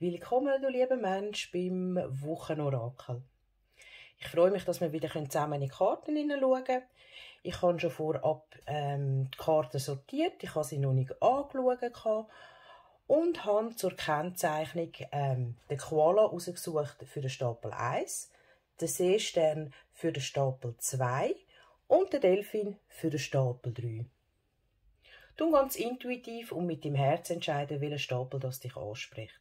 Willkommen, du lieber Mensch, beim Wochenorakel. Ich freue mich, dass wir wieder zusammen in die Karten hineinschauen können. Ich habe schon vorab die Karten sortiert, ich habe sie noch nicht angeschaut und habe zur Kennzeichnung den Koala rausgesucht für den Stapel 1, den Seestern für den Stapel 2 und den Delfin für den Stapel 3. Du ganz intuitiv und mit dem Herz entscheiden, welcher Stapel das dich anspricht.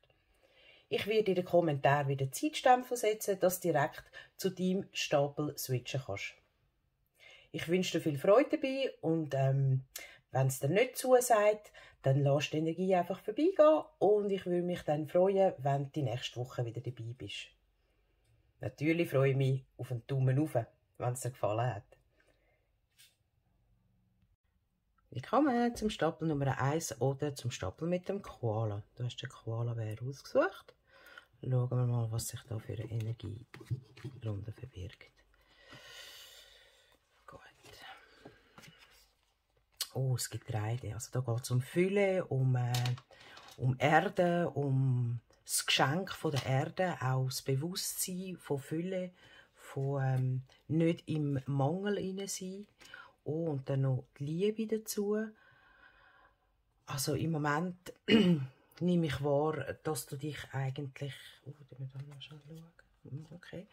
Ich werde in den Kommentaren wieder Zeitstempel setzen, dass du direkt zu deinem Stapel switchen kannst. Ich wünsche dir viel Freude dabei und wenn es dir nicht zusagt, dann lass die Energie einfach vorbeigehen und ich würde mich dann freuen, wenn du die nächste Woche wieder dabei bist. Natürlich freue ich mich auf einen Daumen hoch, wenn es dir gefallen hat. Willkommen zum Stapel Nummer 1 oder zum Stapel mit dem Koala. Du hast den Koala-Bär ausgesucht. Schauen wir mal, was sich da für eine Energie darunter verbirgt. Gut. Oh, das Getreide. Also da geht es um Fülle, um Erde, um das Geschenk von der Erde, auch das Bewusstsein von Fülle, von nicht im Mangel hinein sein. Oh, und dann noch die Liebe dazu. Also im Moment nehme ich wahr, dass du dich eigentlich... Oh, da müssen wir mal schon schauen. Okay.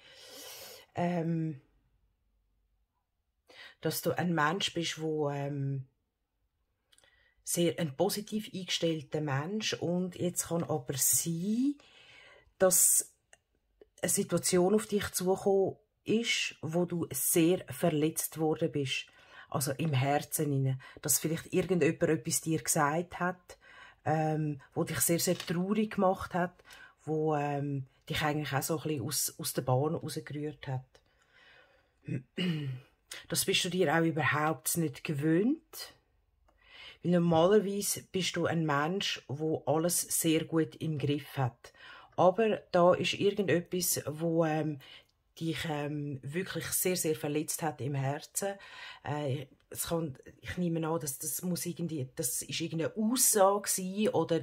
Dass du ein Mensch bist, der sehr ein positiv eingestellter Mensch und jetzt kann aber sein, dass eine Situation auf dich zugekommen ist, wo du sehr verletzt worden bist. Also im Herzen hinein. Dass vielleicht irgendjemand etwas dir gesagt hat, wo dich sehr, sehr traurig gemacht hat, wo dich eigentlich auch so ein bisschen aus der Bahn rausgerührt hat. Das bist du dir auch überhaupt nicht gewöhnt. Weil normalerweise bist du ein Mensch, der alles sehr gut im Griff hat. Aber da ist irgendetwas, wo dich wirklich sehr, sehr verletzt hat im Herzen. Ich nehme an, dass das ist irgendeine Aussage sein oder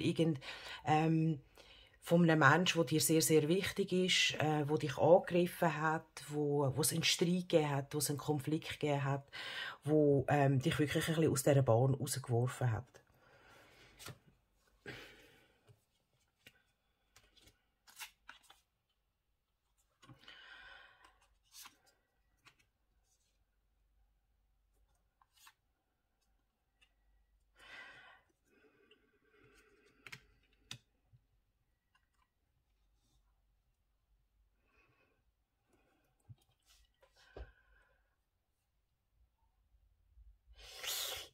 von einem Menschen, der dir sehr, sehr wichtig ist, der dich angegriffen hat, wo es einen Streit gegeben hat, wo es einen Konflikt gegeben hat, wo dich wirklich ein bisschen aus dieser Bahn rausgeworfen hat.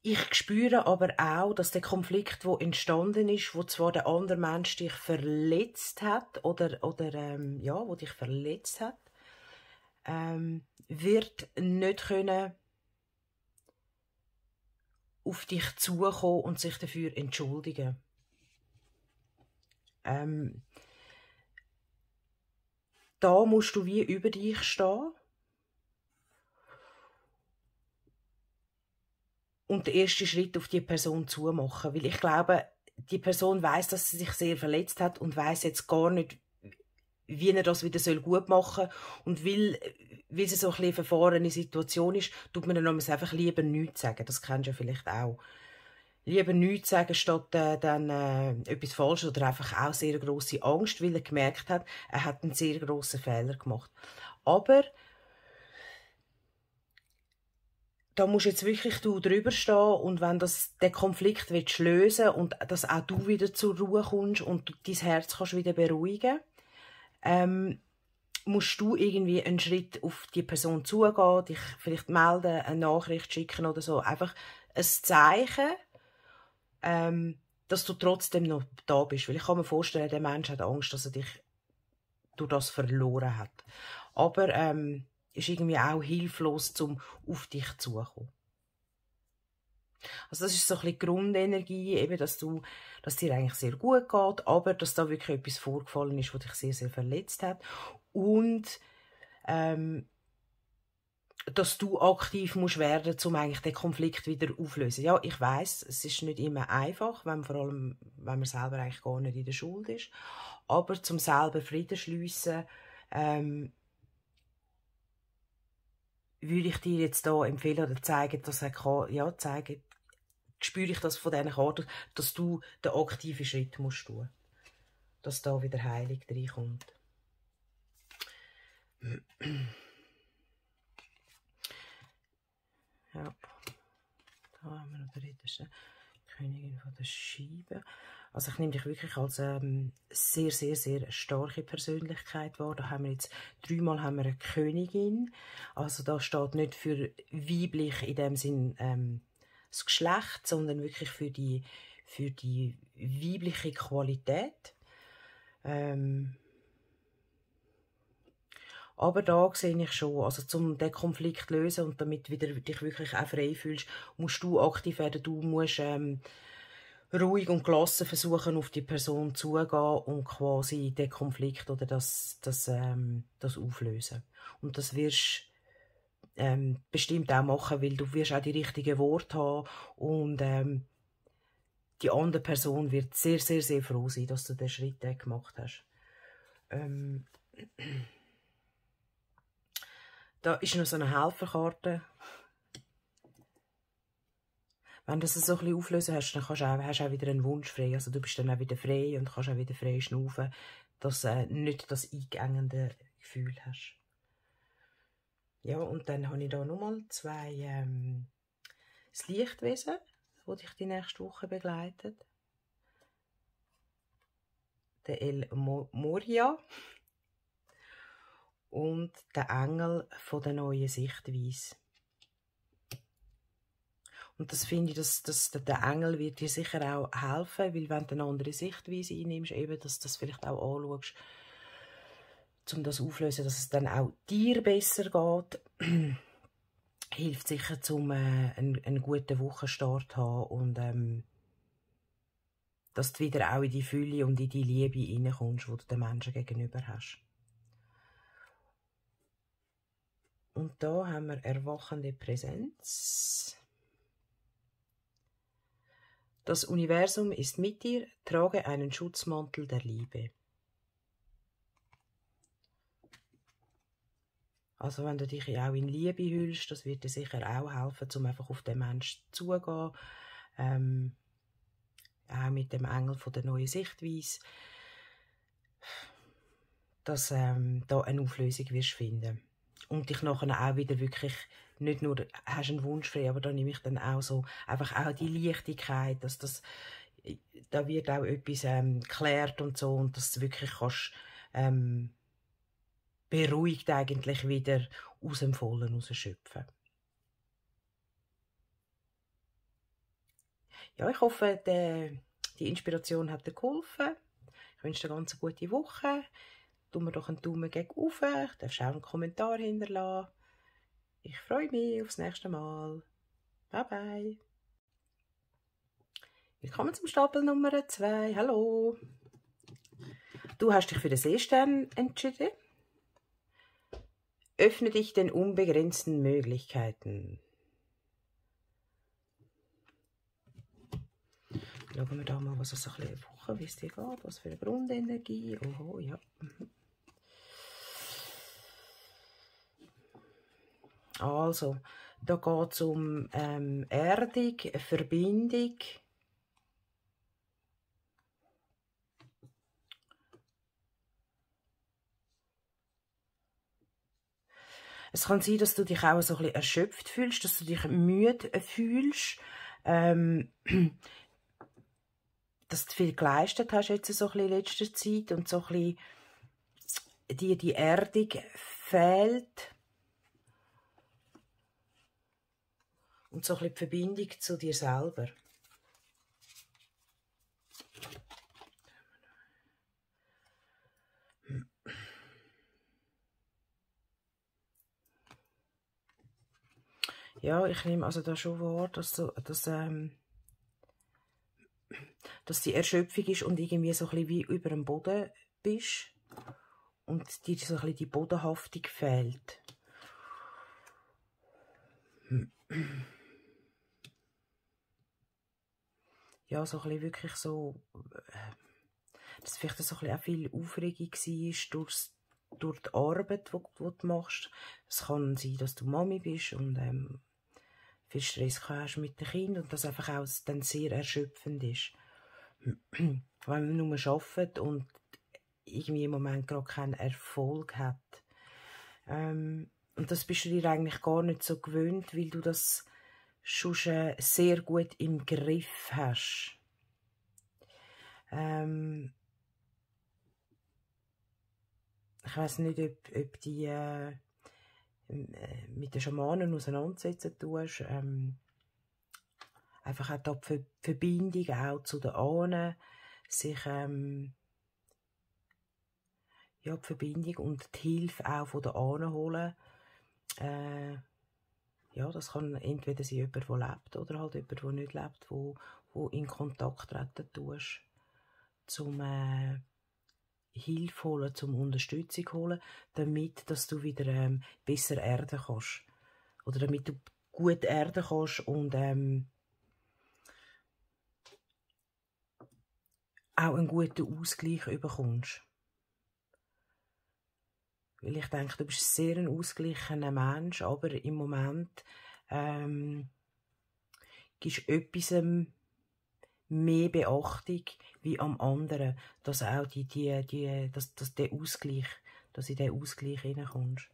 Ich spüre aber auch, dass der Konflikt, der entstanden ist, wo zwar der andere Mensch dich verletzt hat oder wo dich verletzt hat, wird nicht können auf dich zukommen und sich dafür entschuldigen. Da musst du wie über dich stehen. Und den ersten Schritt auf die Person zu machen. Weil ich glaube, die Person weiß, dass sie sich sehr verletzt hat und weiß jetzt gar nicht, wie er das wieder gut machen soll. Und weil sie so ein bisschen eine verfahrene Situation ist, tut man dann einfach lieber nichts sagen. Das kennst du ja vielleicht auch. Lieber nichts sagen, statt dann etwas Falsches oder einfach auch sehr grosse Angst, weil er gemerkt hat, er hat einen sehr grossen Fehler gemacht. Aber da musst jetzt wirklich du drüber stehen und wenn den Konflikt lösen willst und dass auch du wieder zur Ruhe kommst und du dein Herz kannst wieder beruhigen, musst du irgendwie einen Schritt auf die Person zugehen, dich vielleicht melden, eine Nachricht schicken oder so. Einfach ein Zeichen, dass du trotzdem noch da bist. Weil ich kann mir vorstellen, der Mensch hat Angst, dass er dich durch das verloren hat. Aber ist irgendwie auch hilflos, um auf dich zuzukommen. Also das ist so ein bisschen die Grundenergie, eben, dass dir eigentlich sehr gut geht, aber dass da wirklich etwas vorgefallen ist, was dich sehr, sehr verletzt hat. Und dass du aktiv musst werden, um eigentlich den Konflikt wieder aufzulösen. Ja, ich weiß, es ist nicht immer einfach, vor allem, wenn man selber eigentlich gar nicht in der Schuld ist. Aber zum selber Frieden schliessen, würde ich dir jetzt da empfehlen oder zeigen, dass spüre ich das von diesen Karten, dass du den aktiven Schritt musst tun, dass da wieder Heilung reinkommt. Ja, da haben wir noch die Ritterin, Königin von der Scheiben. Also ich nehme dich wirklich als sehr, sehr, sehr starke Persönlichkeit wahr. Da haben wir jetzt 3-mal haben wir eine Königin. Also da steht nicht für weiblich in dem Sinn das Geschlecht, sondern wirklich für die weibliche Qualität. Aber da sehe ich schon, also um den Konflikt zu lösen und damit wieder dich wirklich auch frei fühlst, musst du aktiv werden. Du musst ruhig und gelassen versuchen, auf die Person zugehen und quasi den Konflikt oder das auflösen. Und das wirst bestimmt auch machen, weil du wirst auch die richtigen Worte haben und die andere Person wird sehr, sehr, sehr froh sein, dass du den Schritt gemacht hast. Da ist noch so eine Helferkarte. Wenn du das so ein bisschen auflösen hast, dann hast du auch wieder einen Wunsch frei. Also du bist dann auch wieder frei und kannst auch wieder frei schnaufen, dass du nicht das eingeengende Gefühl hast. Ja, und dann habe ich da nochmal 2 das Lichtwesen, das dich die nächste Woche begleitet. Der El Moria und der Engel von der neuen Sichtweise. Und das finde ich, dass der Engel wird dir sicher auch helfen, weil wenn du eine andere Sichtweise einnimmst, eben, dass du das vielleicht auch anschaust, um das aufzulösen, dass es dann auch dir besser geht, hilft sicher, um einen guten Wochenstart zu haben und dass du wieder auch in die Fülle und in die Liebe hineinkommst, die du den Menschen gegenüber hast. Und da haben wir erwachende Präsenz. Das Universum ist mit dir, trage einen Schutzmantel der Liebe. Also wenn du dich auch in Liebe hüllst, das wird dir sicher auch helfen, um einfach auf den Menschen zuzugehen. Auch mit dem Engel von der neuen Sichtweise, dass da eine Auflösung wirst finden. Und dich nachher auch wieder wirklich, nicht nur hast einen Wunsch frei, aber da nehme ich dann auch so, einfach auch die Leichtigkeit, dass da wird auch etwas geklärt und so, und dass du wirklich kannst, beruhigt eigentlich wieder aus dem Vollen rausschöpfen. Ja, ich hoffe, die Inspiration hat dir geholfen. Ich wünsche dir eine ganz gute Woche. Tu mir doch einen Daumen gegen rauf. Du darfst auch einen Kommentar hinterlassen. Ich freue mich aufs nächste Mal. Bye bye. Willkommen zum Stapel Nummer 2. Hallo. Du hast dich für den Seestern entschieden. Öffne dich den unbegrenzten Möglichkeiten. Schauen wir da mal, was es so ein bisschen Woche, wie es dir geht, was für eine Grundenergie. Oho, ja. Also, da geht es um Erdung, Verbindung. Es kann sein, dass du dich auch so ein bisschen erschöpft fühlst, dass du dich müde fühlst, dass du viel geleistet hast jetzt so ein bisschen in letzter Zeit und so ein bisschen dir die Erdung fehlt. Und so ein bisschen die Verbindung zu dir selber. Ja, ich nehme also da schon wahr, dass die Erschöpfung ist und irgendwie so ein bisschen wie über dem Boden bist und dir so ein bisschen die Bodenhaftung fehlt. ja, so ein bisschen wirklich so, dass vielleicht so ein bisschen auch viel Aufregung war durch die Arbeit, die du machst. Es kann sein, dass du Mami bist und viel Stress hast mit den Kindern und das einfach auch dann sehr erschöpfend ist. Wenn man nur arbeitet und irgendwie im Moment gerade keinen Erfolg hat. Und das bist du dir eigentlich gar nicht so gewöhnt, weil du das schon sehr gut im Griff hast. Ich weiss nicht, ob die mit den Schamanen auseinandersetzen tust. Einfach auch die Verbindung auch zu den Ahnen, sich ja, die Verbindung und die Hilfe auch von den Ahnen holen. Ja, das kann entweder sein jemand, der lebt, oder halt jemand, der nicht lebt, wo in Kontakt treten tust, zum Hilfe holen, zum Unterstützung holen, damit dass du wieder besser erden kannst. Oder damit du gut erden kannst und auch einen guten Ausgleich bekommst. Weil ich denke, du bist sehr ein ausgeglichener Mensch, aber im Moment gibst du etwas mehr Beachtung wie am anderen, dass auch dass der Ausgleich, dass in den Ausgleich hineinkommst.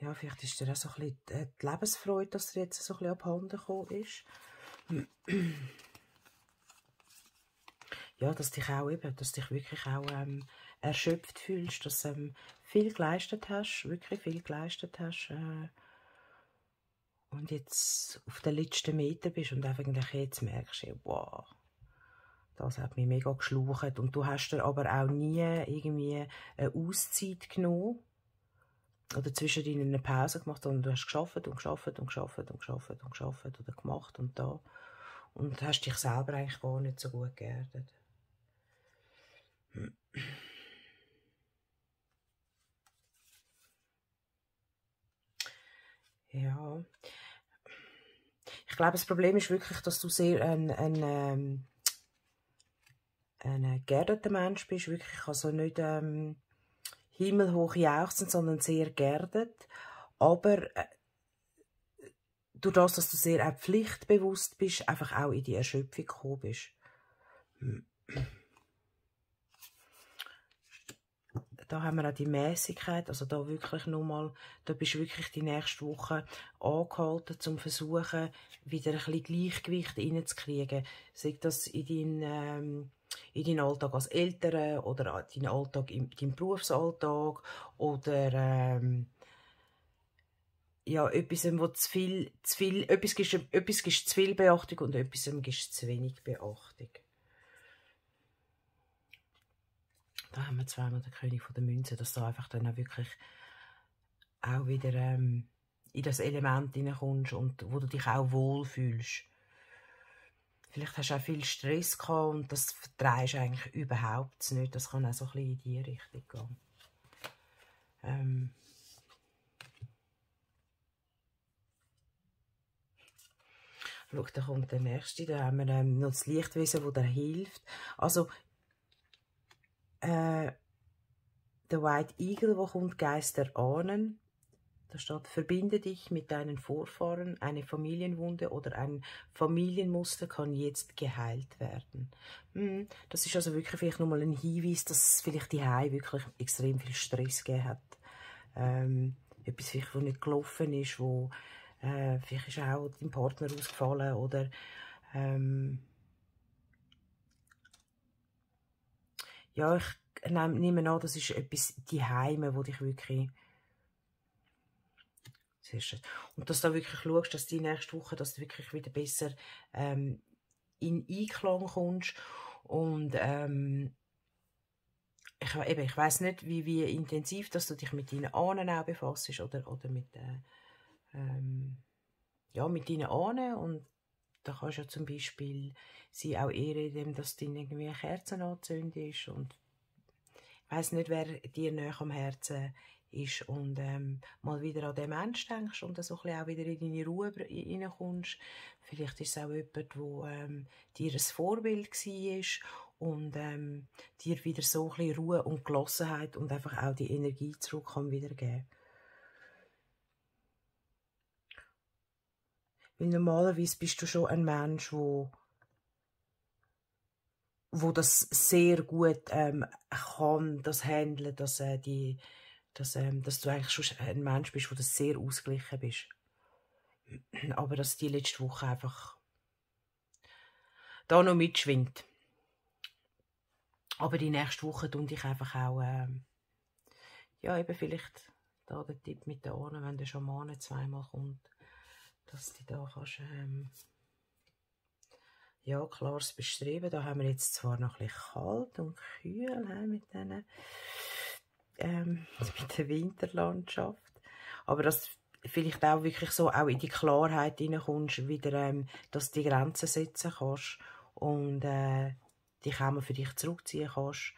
Ja, vielleicht ist dir auch so ein bisschen die Lebensfreude, dass dir jetzt so ein bisschen abhanden gekommen ist. Ja, dass dich wirklich auch erschöpft fühlst, dass du viel geleistet hast, wirklich viel geleistet hast und jetzt auf den letzten Meter bist und einfach jetzt merkst, wow, das hat mich mega geschlaucht und du hast dir aber auch nie irgendwie eine Auszeit genommen oder zwischendrin eine Pause gemacht, sondern du hast geschafft und geschafft und geschafft und geschafft und geschafft oder gemacht und da und hast dich selber eigentlich gar nicht so gut geerdet. Ja. Ich glaube, das Problem ist wirklich, dass du sehr ein geerdeter Mensch bist. Wirklich, also nicht himmelhoch jauchzend, sondern sehr geerdet. Aber durch das, dass du sehr auch pflichtbewusst bist, einfach auch in die Erschöpfung gekommen bist. Da haben wir auch die Mäßigkeit, also da wirklich nochmal, da bist du wirklich die nächste Woche angehalten, um zu versuchen, wieder ein bisschen Gleichgewicht reinzukriegen. Sei das in deinen Alltag als Eltern oder in deinen Alltag, in deinem Berufsalltag oder ja, etwas, wo etwas gibst zu viel Beachtung und etwas gibst zu wenig Beachtung. Da haben wir zweimal den König von der Münze, dass du einfach dann auch wirklich auch wieder in das Element hineinkommst und wo du dich auch wohlfühlst. Vielleicht hast du auch viel Stress gehabt und das vertreibst du eigentlich überhaupt nicht. Das kann auch so ein bisschen in die Richtung gehen. Schau, da kommt der nächste. Da haben wir noch das Lichtwesen, das dir hilft. Also, der White Eagle, wo kommt Geister ahnen. Da steht, verbinde dich mit deinen Vorfahren, eine Familienwunde oder ein Familienmuster kann jetzt geheilt werden. Das ist also wirklich vielleicht nochmal ein Hinweis, dass es vielleicht die Hause wirklich extrem viel Stress gegeben hat. Etwas vielleicht, was nicht gelaufen ist, wo vielleicht ist auch dein Partner ausgefallen oder ja, ich nehme an, das ist etwas die Heime, wo dich wirklich und dass du da wirklich schaust, dass die nächste Woche, dass du wirklich wieder besser in Einklang kommst und ich weiss nicht, wie intensiv dass du dich mit deinen Ahnen auch befasst oder mit ja, mit deinen Ahnen und da kannst du ja zum Beispiel sie auch ehren, indem dass du irgendwie eine Kerze anzündest und ich weiss nicht, wer dir näher am Herzen ist und mal wieder an den Menschen denkst und so ein bisschen auch wieder in deine Ruhe reinkommst. Vielleicht ist es auch jemand, wo dir ein Vorbild war und dir wieder so ein bisschen Ruhe und Gelassenheit und einfach auch die Energie zurück kann wiedergeben. Weil normalerweise bist du schon ein Mensch, wo das sehr gut kann, das handeln, dass du eigentlich schon ein Mensch bist, wo das sehr ausgeglichen bist. Aber dass die letzte Woche einfach da noch mitschwingt. Aber die nächste Woche tun dich einfach auch, ja, eben vielleicht da der Tipp mit den Ohren, wenn der Schamane zweimal kommt, dass du da kannst, ja, klares Bestreben. Da haben wir jetzt zwar noch ein bisschen kalt und kühl mit mit der Winterlandschaft, aber dass vielleicht auch wirklich so auch in die Klarheit hineinkommst, wieder, dass du die Grenzen setzen kannst und dich auch mal für dich zurückziehen kannst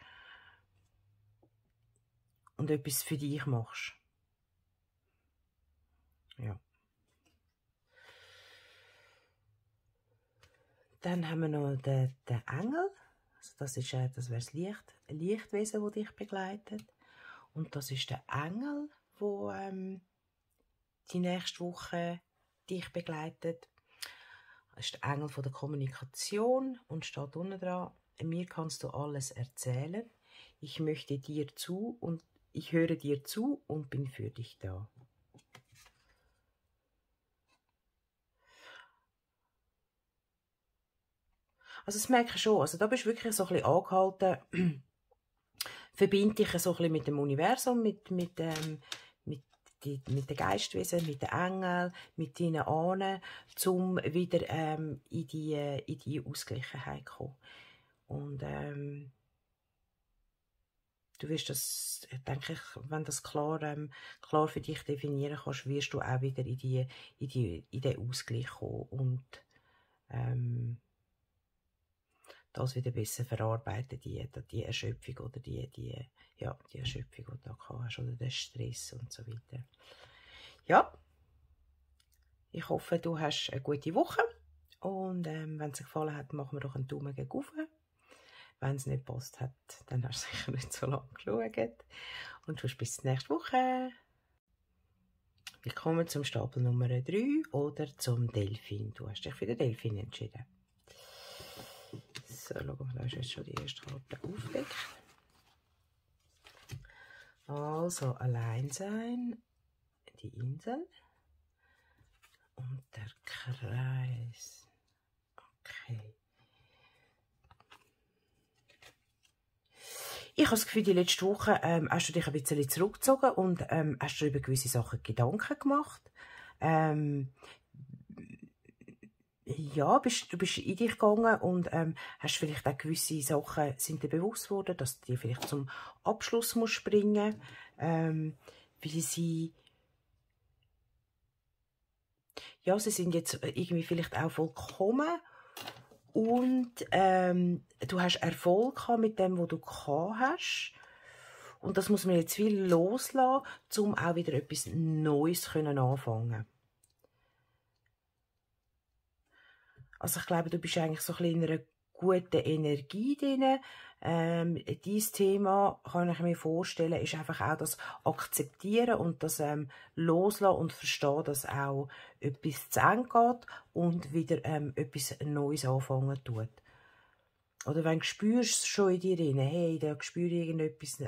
und etwas für dich machst. Ja. Dann haben wir noch den Engel. Also das wäre das Lichtwesen, das dich begleitet. Und das ist der Engel, der die nächste Woche dich begleitet. Das ist der Engel der Kommunikation und steht unten dran: Mir kannst du alles erzählen. Ich möchte dir zu und ich höre dir zu und bin für dich da. Also das merke ich schon. Also da bist du wirklich so ein bisschen angehalten. Verbinde dich so ein bisschen mit dem Universum, mit den Geistwesen, mit den Engeln, mit deinen Ahnen, um wieder in die Ausgeglichenheit zu kommen. Und du wirst das, denke ich, wenn du das klar für dich definieren kannst, wirst du auch wieder in den Ausgleich kommen und das wieder besser verarbeiten, die Erschöpfung oder die Erschöpfung, die du da hast, oder den Stress und so weiter. Ja, ich hoffe, du hast eine gute Woche und wenn es dir gefallen hat, machen wir doch einen Daumen gegen rauf. Wenn es nicht passt hat, dann hast du sicher nicht so lange geschaut und tschüss bis nächste Woche. Willkommen zum Stapel Nummer 3 oder zum Delfin. Du hast dich für den Delfin entschieden. So, schau mal, da ist jetzt schon die erste Karte aufgedeckt. Also, allein sein, die Insel und der Kreis. Okay. Ich habe das Gefühl, die letzte Woche hast du dich ein bisschen zurückgezogen und hast dir über gewisse Sachen Gedanken gemacht. Ja, du bist in dich gegangen und hast vielleicht auch gewisse Sachen sind dir bewusst worden, dass du dir vielleicht zum Abschluss musst bringen, weil sie sind jetzt irgendwie vielleicht auch vollkommen und du hast Erfolg gehabt mit dem, was du gehabt hast. Und das muss man jetzt viel loslassen, um auch wieder etwas Neues anfangen. Also ich glaube, du bist eigentlich so ein bisschen in einer guten Energie drin. Dieses Thema, kann ich mir vorstellen, ist einfach auch das Akzeptieren und das Loslassen und Verstehen, dass auch etwas zu Ende geht und wieder etwas Neues anfangen tut. Oder wenn du spürst schon in dir rein, hey, da spüre ich irgendetwas,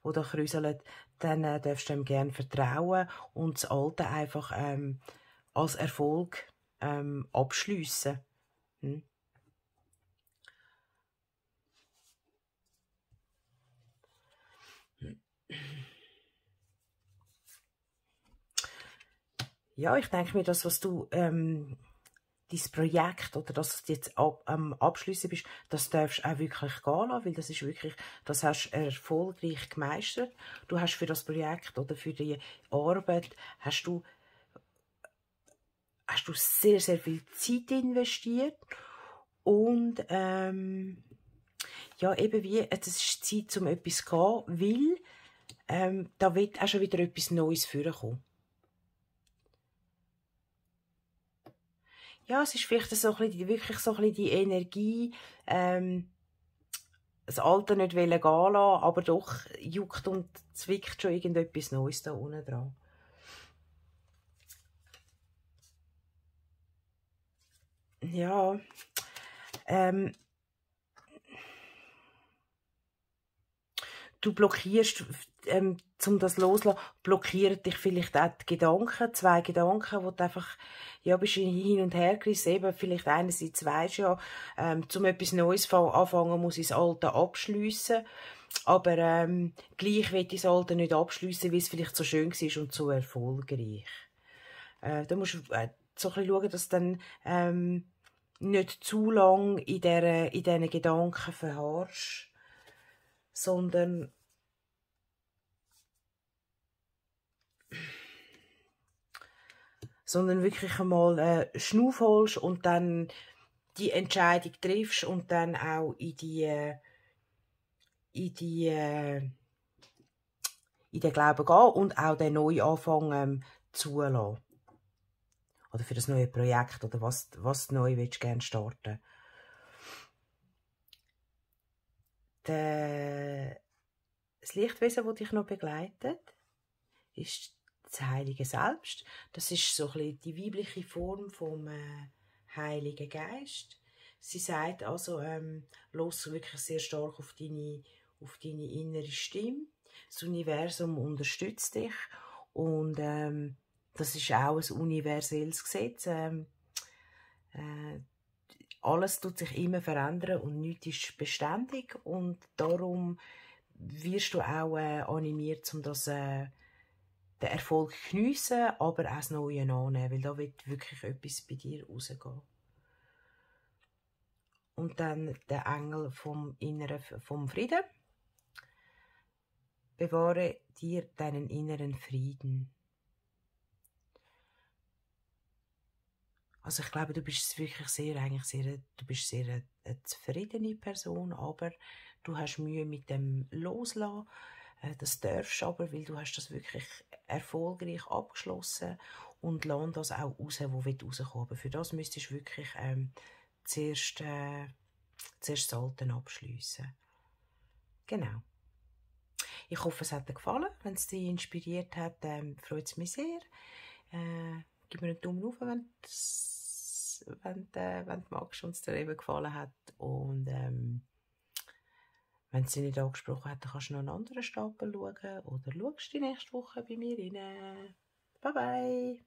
wo da krüselt, dann darfst du dem gerne vertrauen und das Alte einfach als Erfolg abschliessen. Ja, ich denke mir, das, was du, dein Projekt oder dass du jetzt am Abschliessen bist, das darfst du auch wirklich gehen lassen, weil das ist wirklich, das hast du erfolgreich gemeistert. Du hast für das Projekt oder für die Arbeit, hast du hast du sehr, sehr viel Zeit investiert und ja, eben wie, es ist Zeit, um etwas zu gehen, weil da wird auch schon wieder etwas Neues vorkommen. Ja, es ist vielleicht so ein bisschen, wirklich so ein bisschen die Energie, das Alte nicht gehen lassen, aber doch juckt und zwickt schon irgendetwas Neues da unten dran. Ja, du blockierst, um das loszulassen, blockieren dich vielleicht auch die Gedanken, zwei Gedanken, wo du einfach, ja, bist hin und her gerissen, eben, vielleicht einerseits weisst ja, um etwas Neues anfangen, muss ich das Alte abschliessen, aber gleich will ich das Alte nicht abschliessen, weil es vielleicht so schön war und so erfolgreich. Da musst du so ein bisschen schauen, dass du dann nicht zu lang in diesen Gedanken verharrst, sondern wirklich einmal Schnuff holst und dann die Entscheidung triffst und dann auch in den Glauben gehen und auch den Neuanfang zulassen. Oder für das neue Projekt oder was neu willst du gerne starten. Das Lichtwesen, das dich noch begleitet, ist das Heilige Selbst. Das ist so ein bisschen die weibliche Form vom Heiligen Geist. Sie sagt also, los wirklich sehr stark auf deine innere Stimme. Das Universum unterstützt dich und das ist auch ein universelles Gesetz. Alles tut sich immer verändern und nichts ist beständig und darum wirst du auch animiert, um das den Erfolg zu geniessen, aber auch das Neue annehmen, weil da wird wirklich etwas bei dir rausgehen. Und dann der Engel vom Frieden. Bewahre dir deinen inneren Frieden. Also ich glaube, du bist wirklich du bist sehr eine zufriedene Person, aber du hast Mühe mit dem Loslassen. Das darfst du aber, weil du hast das wirklich erfolgreich abgeschlossen und lass das auch raus, wo rauskommen. Aber für das müsstest du wirklich zuerst das Alte abschliessen. Genau. Ich hoffe, es hat dir gefallen. Wenn es dich inspiriert hat, freut es mich sehr. Gib mir einen Daumen hoch, wenn du magst und es dir eben gefallen hat. Und wenn es dich nicht angesprochen hat, dann kannst du noch einen anderen Stapel schauen oder schaust die nächste Woche bei mir rein. Bye bye!